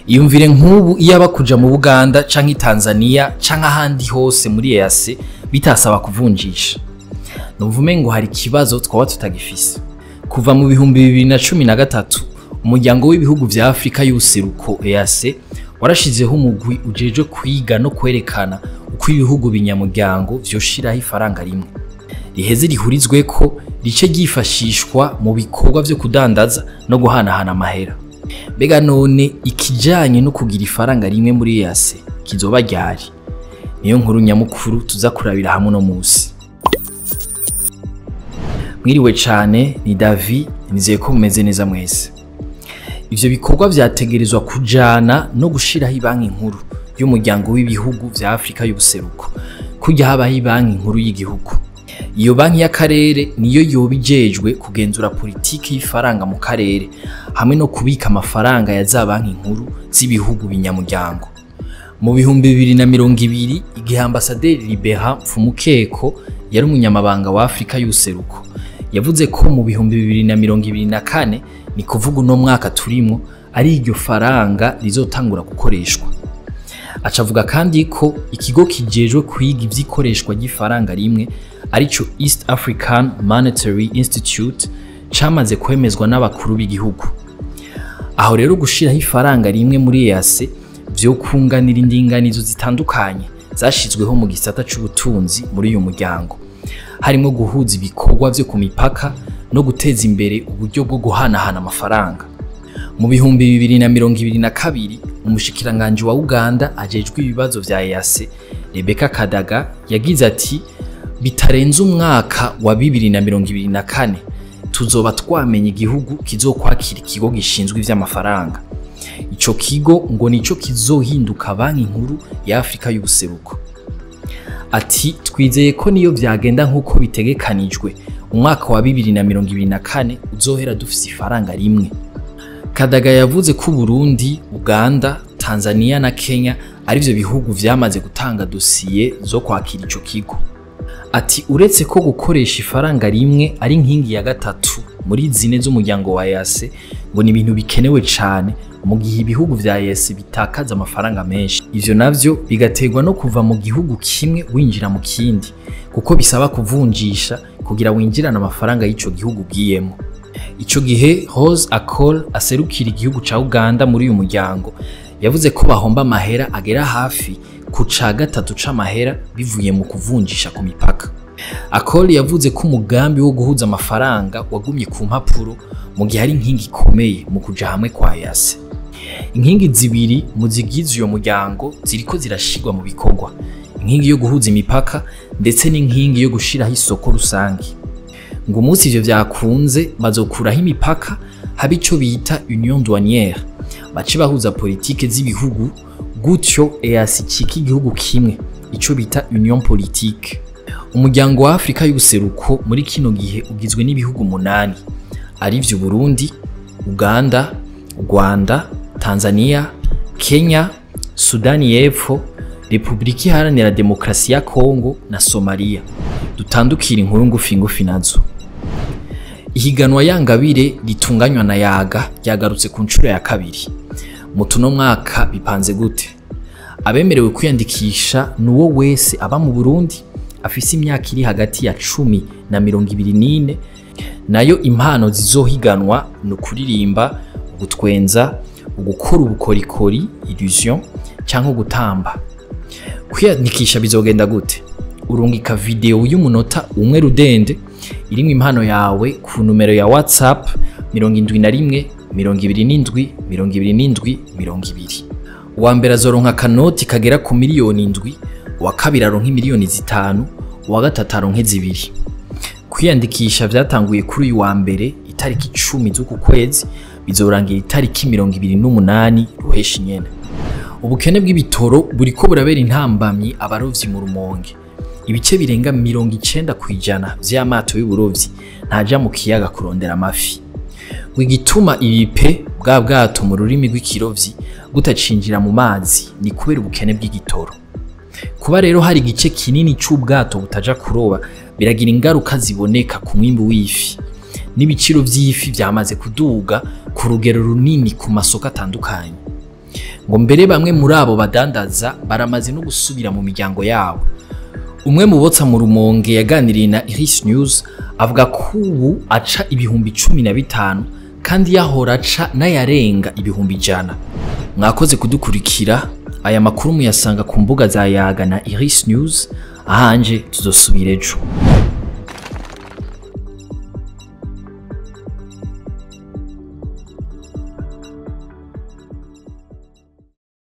Iyumvire nk'ubu iyaba kuja mu Buganda canke Tanzania canke ahandi hose muri EAC bitasaba kuvunjisha. Numva umengo hari ikibazo twaba tutagifise. Kuva mu 2013 umuryango w'ibihugu vya Afrika y'ubuseruko EAC warashizeho umugwi ujejwe kwiga no kwerekana uko ibihugu binyamuryango vyoshiraho ifaranga rimwe riheze rihurizweko, rice ryifashishwa mu bikorwa vyo kudandaza no guhanahana amahera. Mbega none ikijanye no kugira ifaranga rimwe muri EAC kizoba ryari? Niyo nkuru nyamukuru tuza kurabira hamwe no musi. Mwiriwe cane, ni Davi, nizeye ko mumeze neza mwese. Ivyo bikorwa vyategerezwa kujana no gushiraho ibanki nkuru y'umuryango w'ibihugu vya Afrika y'ubuseruko, kurya habaho ibanki nkuru y'igihugu. Iyo banki y'akarere niyo yoba ijejwe kugenzura politiki y'ifaranga mu karere hamwe no kubika amafaranga ya za banki nkuru z'ibihugu binyamuryango. Mu 2020 igihe ambasaderi Libera Mfumukeko yari umunyamabanga wa Afrika y'ubuseruko, yavuze ko mu 2024, ni kuvuga uno mwaka turimo, ari iryo faranga rizotangura gukoreshwa. Acavuga kandi ko ikigo kijejwe kwiga ivyikoreshwa ry'ifaranga rimwe arico East African Monetary Institute camaze kwemezwa n'abakuru b'igihugu. Aho rero gushiraho ifaranga rimwe muri EAC vyo kunganira indinganizo zitandukanye zashizweho mu gisata c'ubutunzi muri uyu muryango, harimo guhuza ibikorwa vyo ku mipaka no guteza imbere uburyo bwo guhanahana amafaranga. Mu 2022 umushikiranganji wa Uganda ajejwe ibibazo vya EAC Rebecca Kadaga yagize ati: bitarenze umwaka wa 2024 tuzoba twamenye igihugu kizokwakira ikigo gishinzwe ivy'amafaranga. Ico kigo ngo nico kizohinduka banki nkuru ya Afrika y'ubuseruko. Ati twizeye ko niyo vyagenda nkuko bitegekanijwe umwaka wa 2024 uzohera dufise ifaranga rimwe. Kadaga yavuze ko Burundi, Uganda, Tanzania na Kenya arivyo bihugu vyamaze gutanga dosiye zo kwakira ico kigo. Ati uretse ko gukoresha ifaranga rimwe ari inkingi ya gatatu muri zine z'umuryango wa EAC, ngo ni ibintu bikenewe cane mu gihe ibihugu vya EAC bitakaza amafaranga menshi. Ivyo navyo bigaterwa no kuva mu gihugu kimwe winjira mu kindi, kuko bisaba kuvunjisha kugira winjirane amafaranga y'ico gihugu ugiyemo. Ico gihe Rose Akol aserukira igihugu ca Uganda muri uyu muryango yavuze ko bahomba amahera agera hafi ku ca gatatu c'amahera bivuye mu kuvunjisha ku mipaka. Akol yavuze ko umugambi wo guhuza amafaranga wagumye ku mpapuro mu gihe ari inkingi ikomeye mu kuja hamwe kwa EAC. Inkingi zibiri mu zigize uyo muryango ziriko zirashirwa mu bikorwa: inkingi yo guhuza imipaka ndetse n'inkingi yo gushiraho isoko rusange. Ngo umunsi ivyo vyakunze bazokuraho imipaka habe ico bita union douanière, bace bahuza politike z'ibihugu, gutyo EAC icika igihugu kimwe, ico bita union politique. Umuryango wa Afrika y'ubuseruko muri kino gihe ugizwe n'ibihugu 8 arivyo Burundi, Uganda, Rwanda, Tanzania, Kenya, Sudani y'Epfo, Republika Iharanira Demokarasi ya Kongo na Somalia. Dutandukira inkuru ngufi ngufi nazo. Ihiganwa Yangabire ritunganywa na Yaga ryagarutse ku nshuro ya kabiri. Mu tuno mwaka bipanze gute? Abemerewe kwiyandikisha nuwo wese aba mu Burundi afise imyaka iri hagati ya 10 na 24, nayo impano zizohiganwa ni ukuririmba, ugutwenza, ugukora ubukorikori illusion canke gutamba. Kwiyandikisha bizogenda gute? Urungika video y'umunota umwe rudende irimwo impano yawe ku numero ya WhatsApp 71 27 27 20. Uwa mbere azoronka akanoti kagera ku miliyoni 7, uwa kabiri aronka miliyoni 5, uwa gatatu aronka 2. Kwiyandikisha vyatanguye kuri uyu wa mbere itariki 10 z'uku kwezi, bizorangira itariki 28 ruheshi nyene. Ubukene bw'ibitoro buriko burabera intambamyi abarovyi mu Rumonge. Ibice birenga 90% vy'amato y'uburovyi ntaja mu kiyaga kurondera amafi. Igituma ibipe bwa bwato mu rurimi rw'ikirovyi butacinjira mu mazi ni kubera ubukene bw'igitoro. Kuba rero hari igice kinini c'ubwato butaja kuroba biragira ingaruka ziboneka ku mwimbu w'ifi. N'ibiciro vy'ifi vyamaze kuduga ku rugero runini ku masoko atandukanye. Ngo mbere bamwe muri abo badandaza baramaze no gusubira mu miryango yabo. Umwe mu botsa mu Rumonge yaganiriye na Iris News avuga ko ubu aca 15,000 kandi yahora aca n'ayarenga 100,000. Mwakoze kudukurikira. Aya makuru muyasanga ku mbuga za Yaga na Iris News. Ahanje tuzosubira ejo.